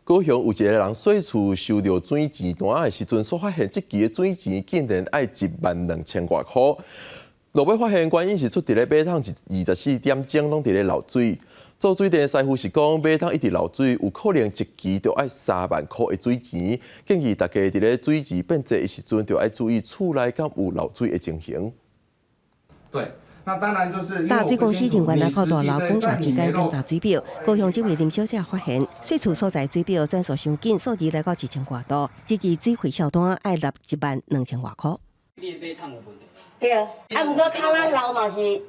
高雄有一个人洗厝收著水錢單的時陣，煞發現這期的水錢竟然愛1萬2千外箍。落尾發現原因是出佇咧馬桶24點鐘攏佇咧漏水。做水電師傅是講，馬桶一直漏水，有可能一期就愛3萬箍的水錢。建議大家佇咧水錢變濟的時陣，就愛注意厝內敢有漏水的情形。對，那當然就是搭水公司人員來到大樓工作期間檢查水表，高雄這位林小姐發現洗厝所在水表轉數傷緊，數字來到1000外度，這期水費賬單愛納1萬2千外箍。你的馬桶有問題？對，啊，毋過較咱漏嘛是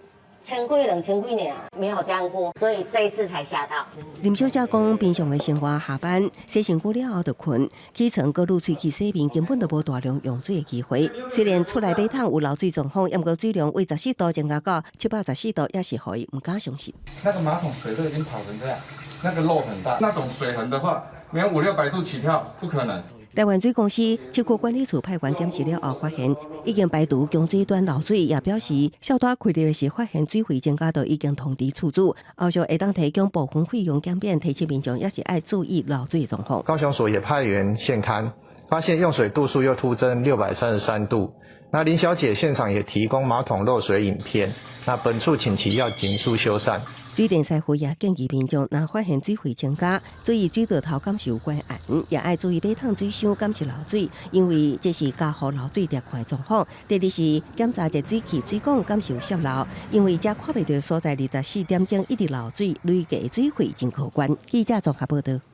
千幾兩千幾爾，沒有這樣過，所以這一次才嚇到。林小姐講，平常的生活下班洗身軀了後就睏，起床閣擼喙齒洗面，根本就無大量用水的機會。雖然厝內馬桶有漏水狀況，毋過水量為14度增加到714度，也是予伊毋敢相信。那個馬桶水都已經跑成這樣，那個漏很大，那種水痕的話，連五六百度起跳不可能。台灣水公司七區管理處派員檢視了後，發現已經排除供水端漏水，也表示帳單開立的時發現水費增加，就已經通知厝主，後續會當提供部分費用減免，提醒民眾也是愛注意漏水狀況。高雄所也派員現勘，發現用水度數又突增633度。那林小姐現場也提供馬桶漏水影片，那本處請其要盡速修繕。水電師傅也建議民眾，若發現水費增加，注意水道頭敢是有關案，也愛注意馬桶水箱敢是漏水，因為這是加予漏水疊看的狀況。第二是檢查熱水器水管敢是有洩漏，因為這看袂著所在24點鐘一直漏水，累計水費真可觀。記者綜合報道。